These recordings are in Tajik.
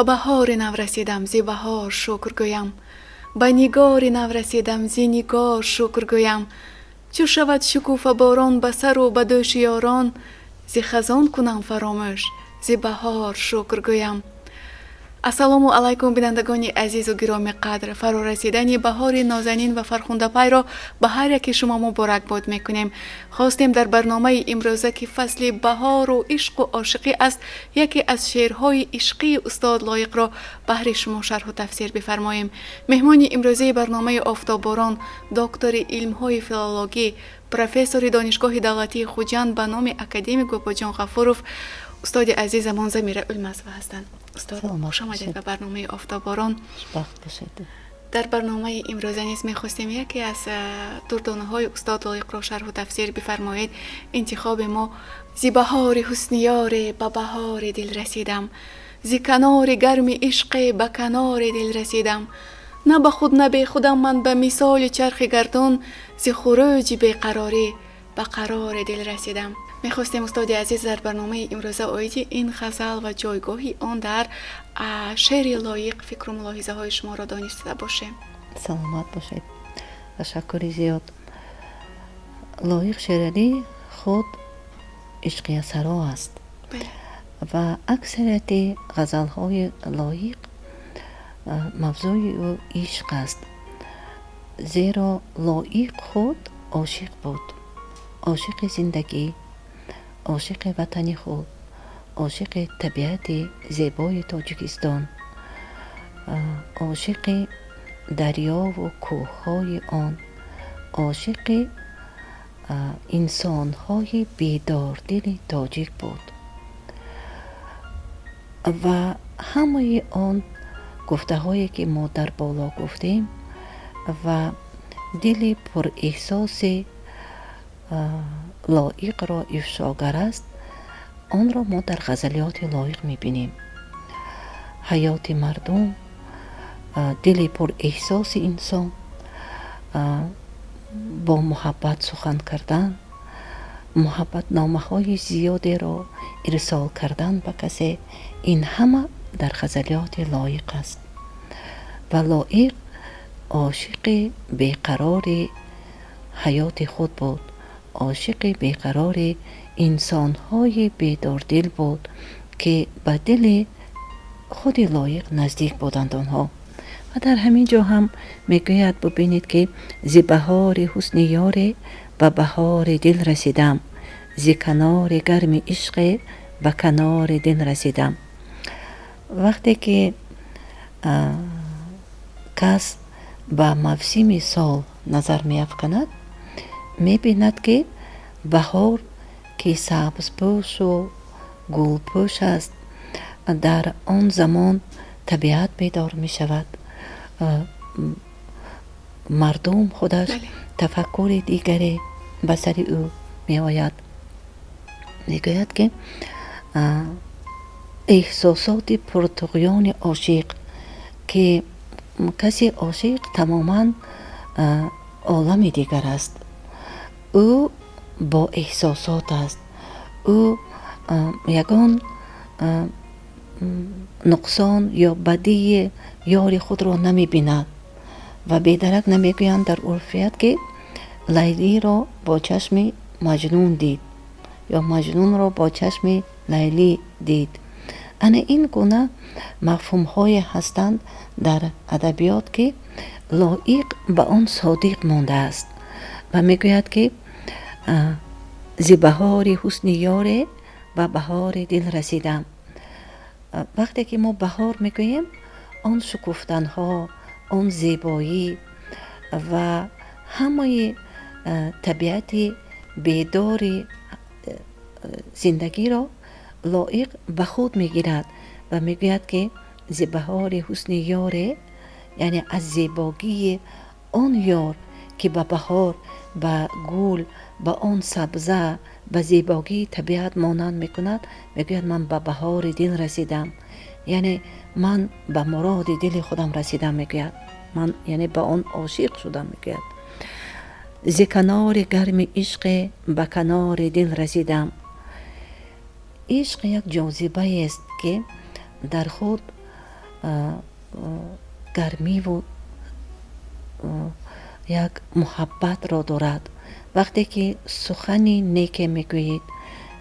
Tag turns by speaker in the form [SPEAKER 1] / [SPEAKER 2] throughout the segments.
[SPEAKER 1] Ба баҳори нав расидам, зи баҳор шукр гӯям, ба нигори нав расидам, зи нигор шукр гӯям. Чу шавад шукуфа борон ба сару ба дӯши ёрон, зи хазон кунам фаромӯш, зи баҳор шукр гӯям. Ассалому алайкум, бинандагони азизу гиромӣ қадр. Фарорасидани баҳори нозанин ва фархундапайро ба ҳар яки шумо муборакбод мекунем. Хостем дар барномаи имрӯза, ки фасли баҳору ишқу ошиқӣ аст, яке аз шеърҳои ишқии устод Лоиқро баҳри шумо шарҳу тафсир бифармоем. Меҳмони имрӯзаи барномаи «Офтобборон» доктори илмҳои филологӣ, профессори Донишгоҳи давлатии Хуҷанд ба номи академик Бобоҷон Ғафуров, устоди азизамон Замира Ӯлмасова ҳастанд. Устод, хуш омадед ба барномаи «Офтобборон». Дар барномаи имрӯза низ мехостем яке аз дурдонаҳои устод Лоиқро шарҳу тафсир бифармоед. Интихоби мо: зи баҳори ҳусни ёре ба баҳори дил расидам, зи канори гарми ишқе ба канори дил расидам. На ба худ, на бехудам ман, ба мисоли чархи гардун, зи хуруҷи беқарорӣ ба қарори дил расидам. Мехостем, устоди азиз, дар барномаи имрӯза оиди ин ғазал ва ҷойгоҳи он дар шеъри Лоиқ фикру мулоҳизаҳои шуморо дониста бошем.
[SPEAKER 2] Саломат бошед, ташаккури зиёд. Лоиқ Шералӣ худ ишқиясаро аст ва аксарияти ғазалҳои Лоиқ мавзӯи ӯ ишқ аст, зеро Лоиқ худ ошиқ буд, ошиқи зиндагӣ, ошиқи ватани худ, ошиқи табиати зебои Тоҷикистон, ошиқи дарёву кӯҳҳои он, ошиқи инсонҳои бедордили тоҷик буд. Ва ҳамаи он гуфтаҳое, ки мо дар боло гуфтем, ва дили пурэҳсоси Лоиқро ифшогар аст, онро мо дар ғазалиёти Лоиқ мебинем. Ҳаёти мардум, дили пурэҳсоси инсон, бо муҳаббат сухан кардан, муҳаббатномаҳои зиёдеро ирсол кардан ба касе, ин ҳама дар ғазалиёти Лоиқ аст. Ва Лоиқ ошиқи беқарори ҳаёти худ буд, ошиқи беқарори инсонҳои бедордил буд, ки ба дили худи Лоиқ наздик буданд онҳо. Ва дар ҳамин ҷо ҳам мегӯяд, бубинед, ки зи баҳори ҳусни ёре ба баҳори дил расидам, зи канори гарми ишқе ба канори дил расидам. Вақте ки кас ба мавсими сол назар меафканад, мебинад, ки баҳор, ки сабзпӯшу гулпӯш аст, дар он замон табиат бедор мешавад, мардум худаш тафаккури дигаре ба сари ӯ меояд. Мегӯяд, ки эҳсосоти пуртуғёни ошиқ, ки каси ошиқ тамоман олами дигар аст, ӯ бо эҳсосот аст, ӯ ягон нуқсон ё бадии ёри худро намебинад. Ва бедарак намегӯянд дар урфият, ки Лайлиро бо чашми Маҷнун дид ё Маҷнунро бо чашми Лайлӣ дид. Ана ин гуна мафҳумҳое ҳастанд дар адабиёт, ки Лоиқ ба он содиқ мондааст ва мегӯяд, ки зи баҳори ҳусни ёре ба баҳори дил расидам. Вақте ки мо баҳор мегӯем, он шукуфтанҳо, он зебоӣ ва ҳамаи табиати бедори зиндагиро Лоиқ ба худ мегирад ва мегӯяд, ки зи баҳори ҳусни ёре, яъне аз зебогии он ёр, ки ба баҳор, ба гул, ба он сабза, ба зебогии табиат монанд мекунад, мегӯяд: ман ба баҳори дил расидам, яъне ман ба муроди дили худам расидам, мегӯяд, ман яъне ба он ошиқ шудам. Мегӯяд: зи канори гарми ишқе ба канори дил расидам. Ишқ як ҷозибаест, ки дар худ Гармиву як муҳаббатро дорад. Вақте ки сухани неке мегӯед,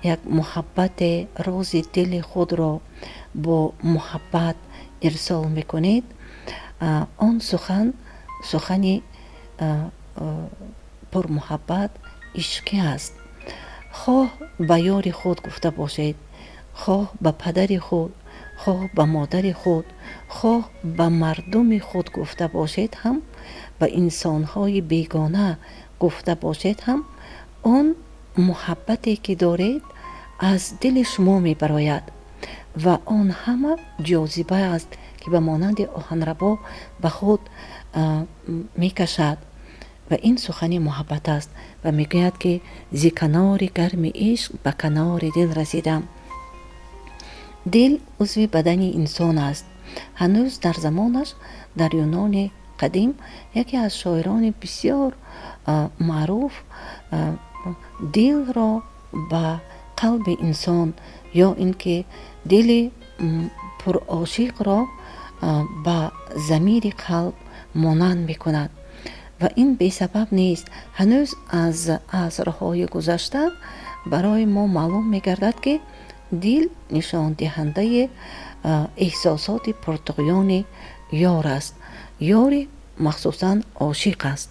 [SPEAKER 2] як муҳаббате, рози дили худро бо муҳаббат ирсол мекунед, он сухан сухани пурмуҳаббат, ишқӣ аст. Хоҳ ба ёри худ гуфта бошед, хоҳ ба падари худ, хоҳ ба модари худ, хоҳ ба мардуми худ гуфта бошед ҳам, ба инсонҳои бегона гуфта бошед ҳам, он муҳаббате ки доред, аз дили шумо мебарояд ва он ҳама ҷозиба аст, ки ба монанди оҳанрабо ба худ мекашад. Ва ин сухани муҳаббат аст. Ва мегӯяд, ки зи канори гарми ишқ ба канори дил расидам. Дил узви бадани инсон аст. Ҳанӯз дар замонаш, дар Юнони қадим, яке аз шоирони бисёр маъруф дилро ба қалби инсон ё ин ки дили пурошиқро ба замири қалб монанд мекунад. Ва ин бесабаб нест. Ҳанӯз аз асрҳои гузашта барои мо маълум мегардад, ки дил нишондиҳандаи эҳсосоти пуртуғёни ёр аст, ёри махсусан ошиқ аст.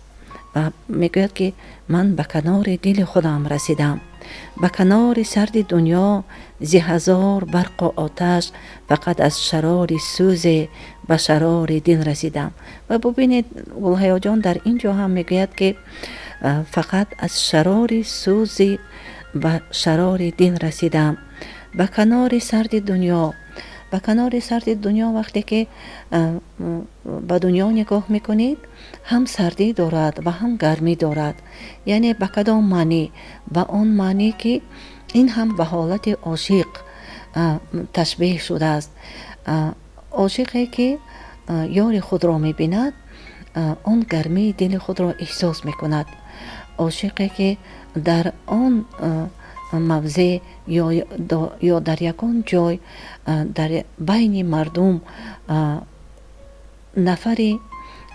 [SPEAKER 2] Ва мегӯяд, ки ман ба канори дили худам расидам, ба канори сарди дунё, зи ҳазор барқу оташ фақат аз шарори сӯзе ба шарори дил расидам. Ва бубинед, Гулҳаёҷон дар ин ҷо ҳам мегӯяд, ки фақат аз шарори сӯзи ба шарори дил расидам, ба канори сарди дунё. Ба канори сарди дунё, вақте ки ба дунё нигоҳ мекунед, ҳам сардӣ дорад ва ҳам гармӣ дорад. Яъне ба кадом маънӣ? Ба он маънӣ, ки ин ҳам ба ҳолати ошиқ ташбеҳ шудааст. Ошиқе ки ёри худро мебинад, он гармии дили худро эҳсос мекунад. Ошиқе ки дар он мавзеъ ё дар ягон ҷой дар байни мардум нафари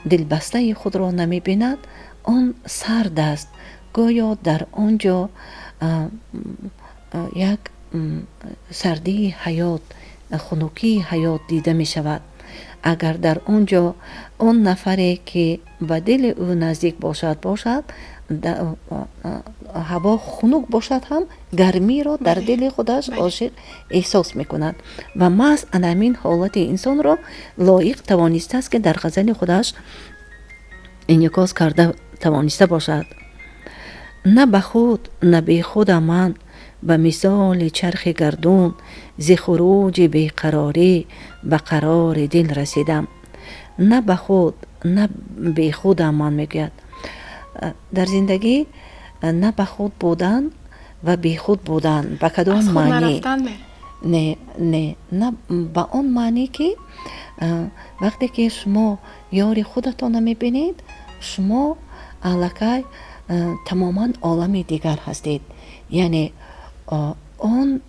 [SPEAKER 2] дилбастаи худро намебинад, он сард аст, гӯё дар он ҷо як сардии ҳаёт, хунукии ҳаёт дида мешавад. Агар дар он ҷо он нафаре ки ба дили ӯ наздик бошад, ҳаво хунук бошад ҳам, гармиро дар дили худаш ошиқ эҳсос мекунад. Ва маҳз ана ҳамин ҳолати инсонро Лоиқ тавонистааст, ки дар ғазали худаш инъикос карда тавониста бошад. На ба худ, на бехудам ман, ба мисоли чархи гардун, зи хуруҷи беқарорӣ ба қарори дил расидам. На ба худ, на бехудам ман, мегӯяд. Дар зиндагӣ на ба худ будан ва бехуд будан ба кадом маънӣ? Не, не, на ба он маънӣ, ки вақте ки шумо ёри худатонро мебинед, шумо аллакай тамоман олами дигар ҳастед. Яъне он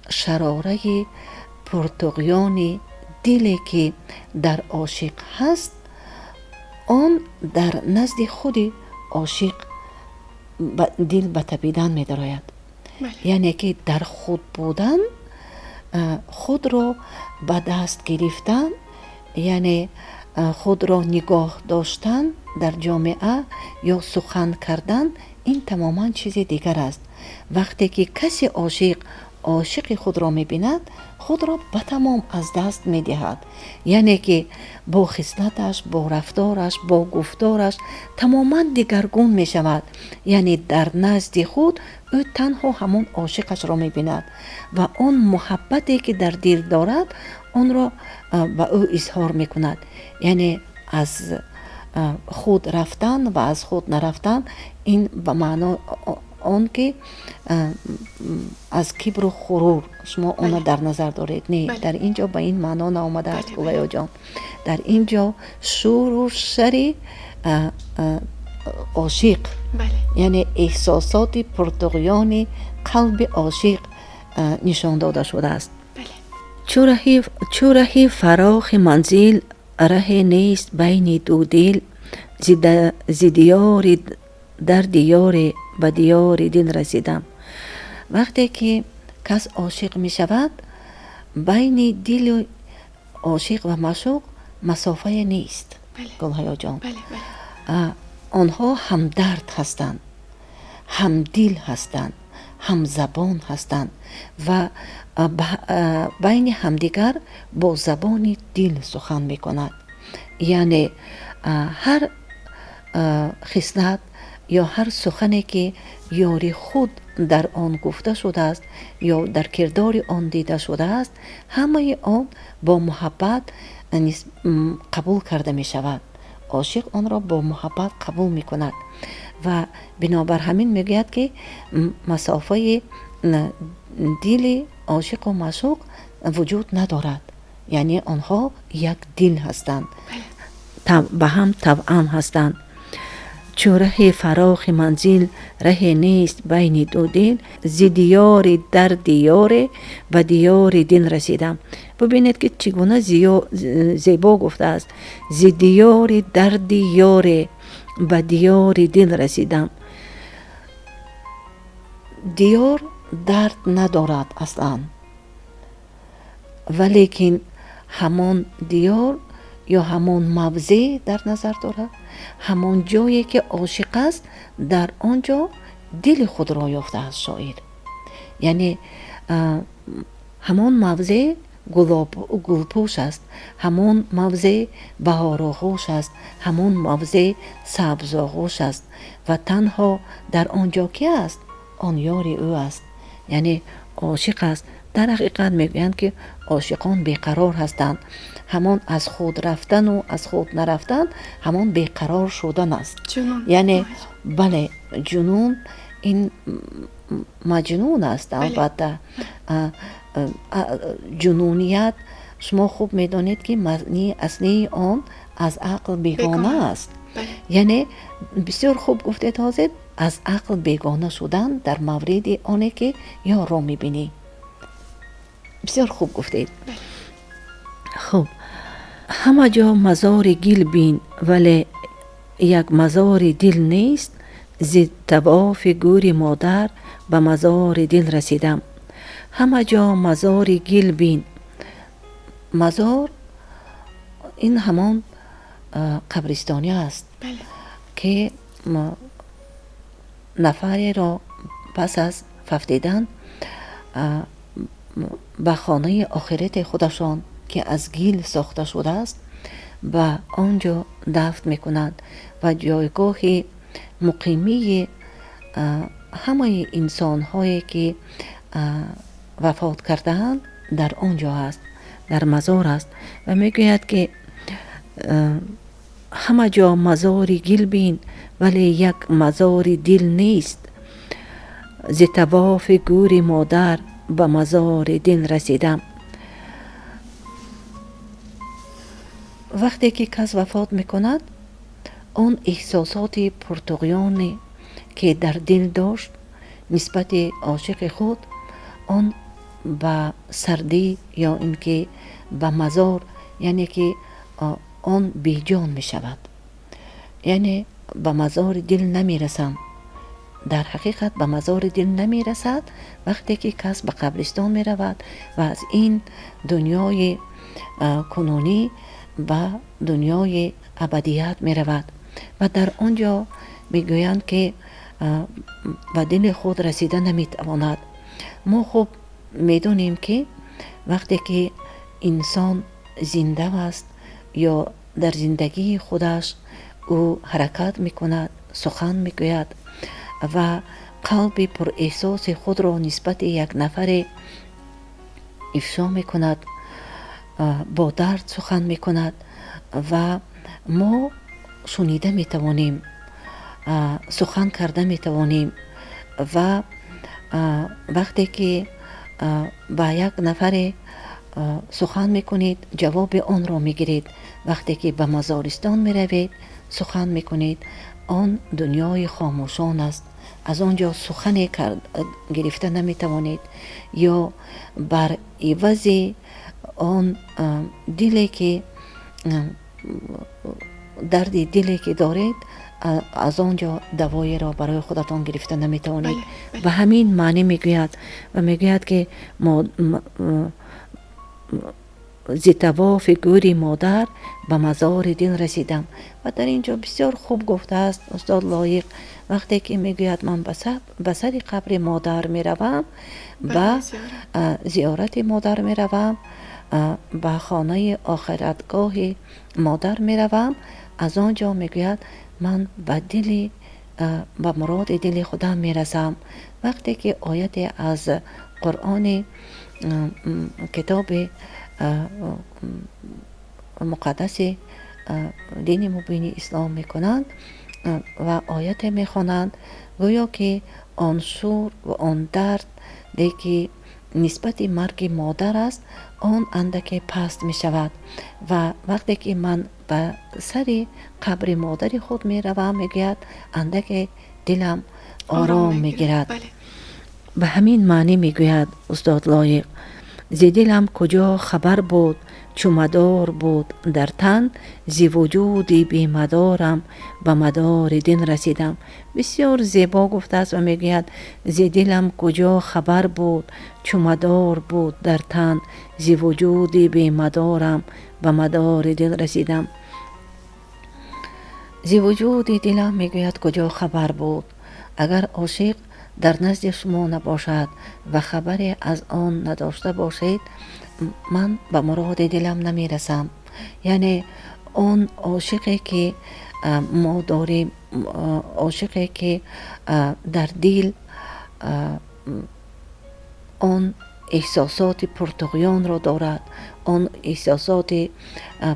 [SPEAKER 2] шарораи пуртуғёни диле ки дар ошиқ ҳаст, он дар назди худи ошиқ дил ба тапидан медарояд. Яъне ки дар худ будан, худро ба даст гирифтан, яъне худро нигоҳ доштан дар ҷомеа ё сухан кардан, ин тамоман чизи дигар аст. Вақте ки касе ошиқ ошиқи худро мебинад, худро ба тамом аз даст медиҳад. Яъне ки бо хислаташ, бо рафтораш, бо гуфтораш тамоман дигаргун мешавад. Яъне дар назди худ ӯ танҳо ҳамон ошиқашро мебинад ва он муҳаббате ки дар дил дорад, онро ба ӯ изҳор мекунад. Яъне аз худ рафтан ва аз худ нарафтан, ин ба маъно он ки аз кибру ғурур шумо онро дар назар доред. Не, дар ин ҷо ба ин маъно наомадааст, Гулаёҷон. Дар ин ҷо шӯру шари ошиқ, яъне эҳсосоти пуртуғёни қалби ошиқ нишон дода шудааст. Чу раҳи фарохи манзил, раҳе нест байни ду дил, зи диёри дарди ёре ба диёри дил расидам. Вақте ки кас ошиқ мешавад, байни дилу ошиқ ва маъшуқ масофае нест, Гулҳаёҷон. Онҳо ҳамдард ҳастанд, ҳамдил ҳастанд, ҳамзабон ҳастанд ва байни ҳамдигар бо забони дил сухан мекунад. Яъне ҳар хислат ё ҳар сухане ки ёри худ дар он гуфта шудааст ё дар кирдори он дида шудааст, ҳамаи он бо муҳаббат қабул карда мешавад. Ошиқ онро бо муҳаббат қабул мекунад ва бинобар ҳамин мегӯяд, ки масофаи дили ошиқу маъшуқ вуҷуд надорад, яъне онҳо як дил ҳастанд, ба ҳам тавъам ҳастанд. Чу раҳи фарохи манзил, раҳе нест байни ду дил, зи диёри дарди ёре ба диёри дил расидам. Бубинед, ки чӣ гуна зебо гуфтааст: зи диёри дарди ёре ба диёри дил расидам. Диёр дард надорад аслан, валекин ҳамон диёр ё ҳамон мавзеъ дар назар дорад, ҳамон ҷое ки ошиқ аст, дар он ҷо дили худро ёфтааст шоир. Яъне ҳамон мавзеъ гулпӯш аст, ҳамон мавзеъ баҳороғӯш аст, ҳамон мавзеъ сабзоғӯш аст ва танҳо дар он ҷо ки аст, он ёри ӯ аст, яъне ошиқ аст. Дар ҳақиқат мегӯянд, ки ошиқон беқарор ҳастанд. Ҳамон аз худ рафтану аз худ нарафтан ҳамон беқарор шудан аст. Яъне бале, ҷунун ин маҷнун аст, албатта. Ҷунуният, шумо хуб медонед, ки маънии аслии он аз ақл бегона аст. Яъне бисёр хуб гуфтед ҳозир, аз ақл бегона шудан дар мавриди оне ки ёрро мебинӣ. Бисёр хуб гуфтед. Хуб, ҳама ҷо мазори гил бин, вале як мазори дил нест, зи тавофи гӯри модар ба мазори дил расидам. Ҳама ҷо мазори гил бин. Мазор ин ҳамон қабристонӣ аст, ки нафареро пас аз фавтидан ба хонаи охирати худашон, ки аз гил сохта шудааст, ба он ҷо дафн мекунанд ва ҷойгоҳи муқимии ҳамаи инсонҳое ки вафот кардаанд, дар он ҷо аст, дар мазор аст. Ва мегӯяд, ки ҳама ҷо мазори гил бин, вале як мазори дил нест, зи тавофи гӯри модар ба мазори дил расидам. Вақте ки кас вафот мекунад, он эҳсосоти пуртуғёне ки дар дил дошт нисбати ошиқи худ, он ба сардӣ ё ин ки ба мазор, яъне ки он беҷон мешавад, яъне ба мазори дил намерасам. Дар ҳақиқат ба мазори дил намерасад, вақте ки кас ба қабристон меравад ва аз ин дунёи кунунӣ ба дунёи абадият меравад ва дар он ҷо мегӯянд, ки ба дили худ расида наметавонад. Мо хуб медонем, ки вақте ки инсон зинда аст ё дар зиндагии худаш ӯ ҳаракат мекунад, сухан мегӯяд ва қалби пурэҳсоси худро нисбати як нафаре ифшо мекунад, бо дард сухан мекунад ва мо шунида метавонем, сухан карда метавонем. Ва вақте ки ба як нафаре сухан мекунед, ҷавоби онро мегиред. Вақте ки ба мазористон меравед, сухан мекунед, он дунёи хомӯшон аст, аз он ҷо сухане гирифта наметавонед ё бар ивази Он диле ки дарди диле ки доред, аз он ҷо давоеро барои худатон гирифта наметавонед. Ба ҳамин маънӣ мегӯяд ва мегӯяд, ки зи тавофи гӯри модар ба мазори дил расидам. Ва дар ин ҷо бисёр хуб гуфтааст устод Лоиқ, вақте ки мегӯяд: ман ба сари қабри модар меравам, ба зиёрати модар меравам, ба хонаи охиратгоҳи модар меравам, аз он ҷо, мегӯяд, ман ба дили ба муроди дили худам мерасам. Вақте ки ояте аз Қуръони, китоби муқаддаси дини мубини ислом мекунанд ва ояте мехонанд, гӯё ки он шӯр ва он дарде ки нисбати марги модар аст, он андаке паст мешавад. Ва вақте ки ман ба сари қабри модари худ меравам, мегӯяд, андаке дилам ором мегирад. Ба ҳамин маънӣ мегӯяд устод Лоиқ: зи дилам куҷо хабар буд, чу мадор буд дар тан, зи вуҷуди бемадорам ба мадори дил расидам. Бисёр зебо гуфтааст ва мегӯяд: зи дилам куҷо хабар буд, чу мадор буд дар тан, зи вуҷуди бемадорам ба мадори дил расидам. Зи вуҷуди дилам, мегӯяд, куҷо хабар буд? Агар ошиқ дар назди шумо набошад ва хабаре аз он надошта бошед, ман ба муроди дилам намерасам. Яъне он ошиқе ки мо дорем, ошиқе ки дар дил он эҳсосоти пуртуғёнро дорад, он эҳсосоти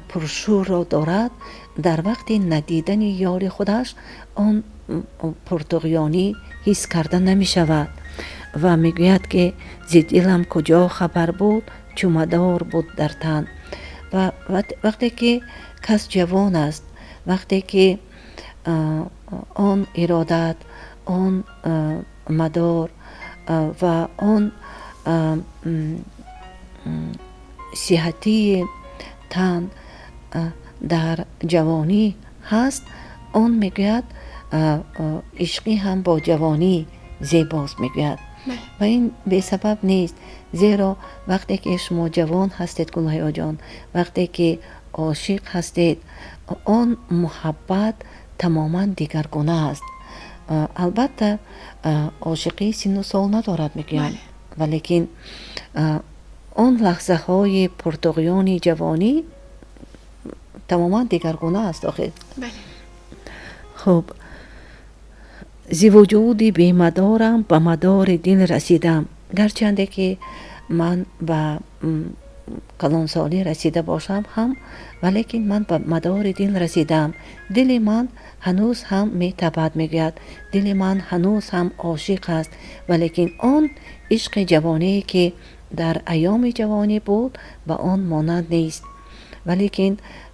[SPEAKER 2] пуршӯрро дорад, дар вақти надидани ёри худаш он пуртуғёнӣ ҳис карда намешавад. Ва мегӯяд, ки зи дилам куҷо хабар буд, чу мадор буд дар тан. Ва вақте ки кас ҷавон аст, вақте ки он иродат, он мадор ва он сиҳатии тан дар ҷавонӣ ҳаст, он, мегӯяд, ишқӣ ҳам бо ҷавонӣ зебост, мегӯяд. Ва ин бесабаб нест, зеро вақте ки шумо ҷавон ҳастед, Гулҳаёҷон, вақте ки ошиқ ҳастед, он муҳаббат тамоман дигаргуна аст. Албатта, ошиқӣ синну сол надорад, мегӯянд, валекин он лаҳзаҳои пуртуғёни ҷавонӣ тамоман дигаргуна аст охир. Хуб, зи вуҷуди бемадорам ба мадори дил расидам. Гарчанде ки ман ба калонсолӣ расида бошам ҳам, валекин ман ба мадори дил расидам. Дили ман ҳанӯз ҳам метабад, мегӯяд, дили ман ҳанӯз ҳам ошиқ аст, валекин он ишқи ҷавоние ки дар айёми ҷавонӣ буд, ба он монанд нест. Валекин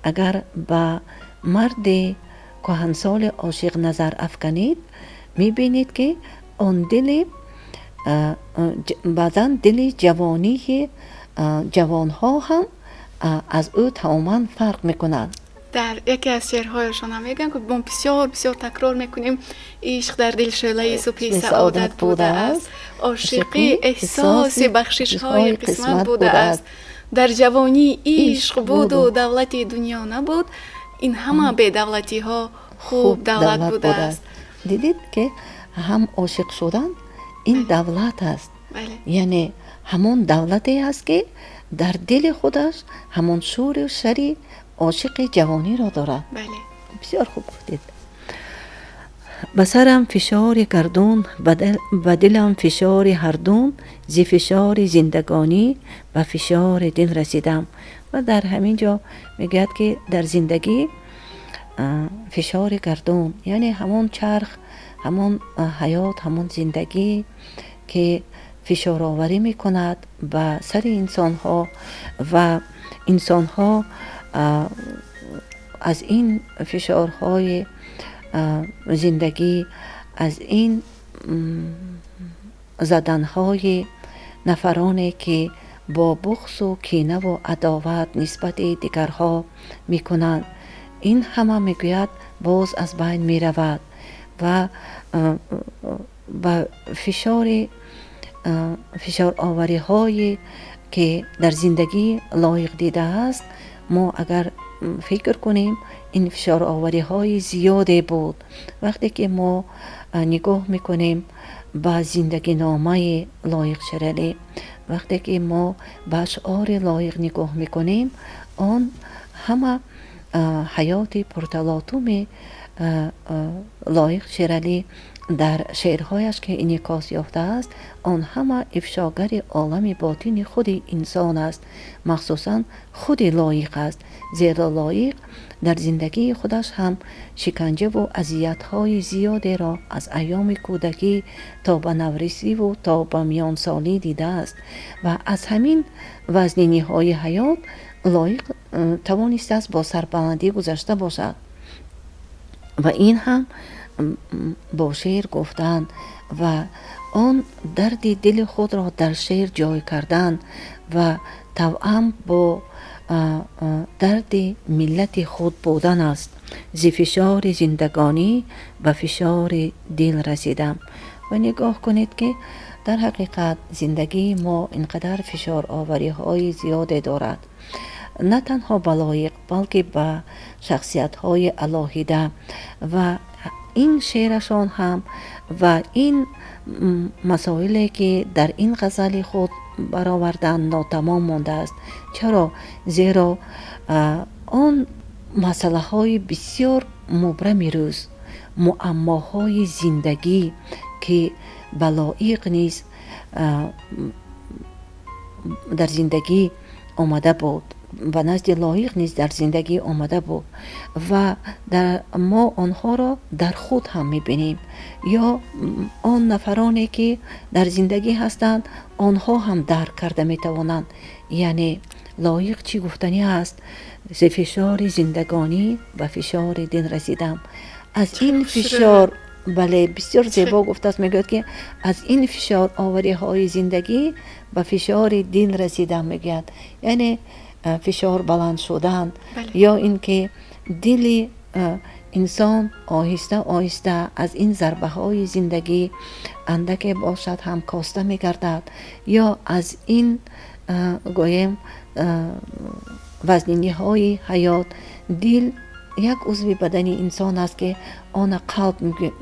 [SPEAKER 2] агар ба марди кӯҳансоли ошиқ назар афканед, мебинед, ки он дили баъзан дили ҷавонии ҷавонҳо ҳам аз ӯ тамоман фарқ мекунад.
[SPEAKER 1] Дар яке аз шеърҳояшон ҳам мегӯянд, ки мо бисёр бисёр такрор мекунем: ишқ дар дил шӯълаи субҳи саодат будааст, ошиқӣ эҳсоси бахшишҳои қисмат будааст, дар ҷавонӣ ишқ буду давлати дунё набуд, ин ҳама бедавлатиҳо хуб давлат будааст.
[SPEAKER 2] Дидед, ки ҳам ошиқ шудан ин давлат аст, яъне ҳамон давлате аст, ки дар дили худаш ҳамон шӯру шари ошиқи ҷавониро дорад. Бисёр хуб гуфтед. Ба сарам фишори гардун, ба дилам фишори ҳардун, зи фишори зиндагонӣ ба фишори дил расидам. Ва дар ҳамин ҷо мегӯяд, ки дар зиндагӣ фишори гардун, яъне ҳамон чарх, ҳамон ҳаёт, ҳамон зиндагӣ, ки фишороварӣ мекунад ба сари инсонҳо ва инсонҳо аз ин фишорҳои зиндагӣ, аз ин заданҳои нафароне, ки Бо буғзу кинаву адоват нисбати дигарҳо мекунанд, ин ҳама, мегӯяд, боз аз байн меравад ва ба фишори фишоровариҳое, ки дар зиндагӣ Лоиқ дидааст. Мо агар фикр кунем, ин фишоровариҳои зиёде буд. Вақте ки мо нигоҳ мекунем ба зиндагиномаи Лоиқ Шералӣ, вақте ки мо ба ашъори Лоиқ нигоҳ мекунем, он ҳама ҳаёти пурталотуми Лоиқ Шералӣ дар шеърҳояш, ки инъикос ёфтааст, он ҳама ифшогари олами ботини худи инсон аст, махсусан худи Лоиқ аст, зеро Лоиқ дар зиндагии худаш ҳам шиканҷаву азиятҳои зиёдеро аз айёми кӯдакӣ то ба наврасиву то ба миёнсолӣ дидааст ва аз ҳамин вазниниҳои ҳаёт Лоиқ тавонистааст бо сарбаландӣ гузашта бошад ва ин ҳам бо шеър гуфтан ва он дарди дили худро дар шеър ҷой кардан ва тавъам бо дарди миллати худ будан аст. Зи фишори зиндагонӣ ба фишори дил расидам. Ва нигоҳ кунед, ки дар ҳақиқат зиндагии мо ин қадар фишоровариҳои зиёде дорад, на танҳо ба Лоиқ, балки ба шахсиятҳои алоҳида. Ва ин шеърашон ҳам ва ин масоиле, ки дар ин ғазали худ баровардан, нотамом мондааст. Чаро? Зеро он масъалаҳои бисёр мубрами рӯз, муаммоҳои зиндагӣ, ки ба Лоиқ низ дар зиндагӣ омада буд, ба назди Лоиқ низ дар зиндагӣ омада буд ва мо онҳоро дар худ ҳам мебинем ё он нафароне, ки дар зиндагӣ ҳастанд, онҳо ҳам дарк карда метавонанд. Яъне Лоиқ чӣ гуфтанӣ аст? Зи фишори зиндагонӣ ба фишори дил расидам. Аз ин фишор, бале, бисёр зебо гуфтааст. Мегӯяд, ки аз ин фишор овариҳои зиндагӣ ба фишори дил расидам, мегӯяд, яъне фишор баланд шудан ё ин ки дили инсон оҳиста оҳиста аз ин зарбаҳои зиндагӣ андаке бошад ҳам коста мегардад ё аз ин, гӯем, вазниниҳои ҳаёт. Дил як узви бадани инсон аст, ки она қалб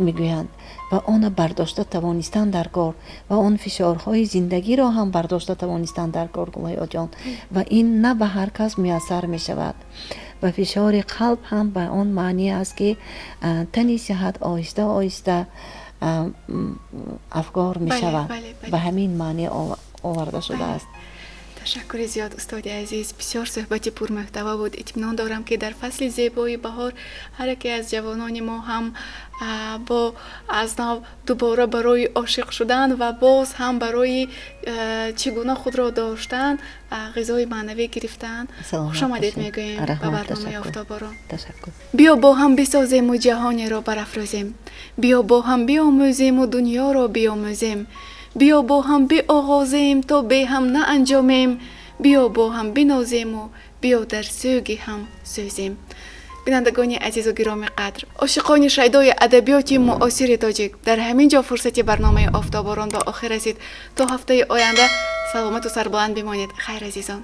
[SPEAKER 2] мегӯянд ва она бардошта тавонистан дар кор ва он фишорҳои зиндагиро ҳам бардошта тавонистан дар кор, Гулҳаёҷон, ва ин на ба ҳар кас муяссар мешавад. Ва фишори қалб ҳам ба он маъне аст, ки тани сиҳат оҳиста оҳиста афгор мешавад. Ба ҳамин маъне оварда шудааст.
[SPEAKER 1] Ташаккури зиёд, устоди азиз, бисёр суҳбати пурмуҳтаво буд. Итминон дорам, ки дар фасли зебои баҳор ҳар яке аз ҷавонони мо ҳам бо аз нав дубора барои ошиқ шудан ва боз ҳам барои чӣ гуна худро доштан ғизои маънавӣ гирифтан. Хушомадед мегӯем ба барномаи Офтоборон. Биё, бо ҳам бисозему ҷаҳонеро барафрӯзем, биё, бо ҳам биомӯзему дунёро биомӯзем, биё, бо ҳам биоғозем, то беҳам наанҷомем, биё, бо ҳам бинозему биё, дар сӯги ҳам сӯзем. Бинандагони азизу гироми қадр, ошиқони шайдои адабиёти муосири тоҷик, дар ҳамин ҷо фурсати барномаи Офтоборон ба охир расид. То ҳафтаи оянда саломату сарбаланд бимонед. Хайр, азизон.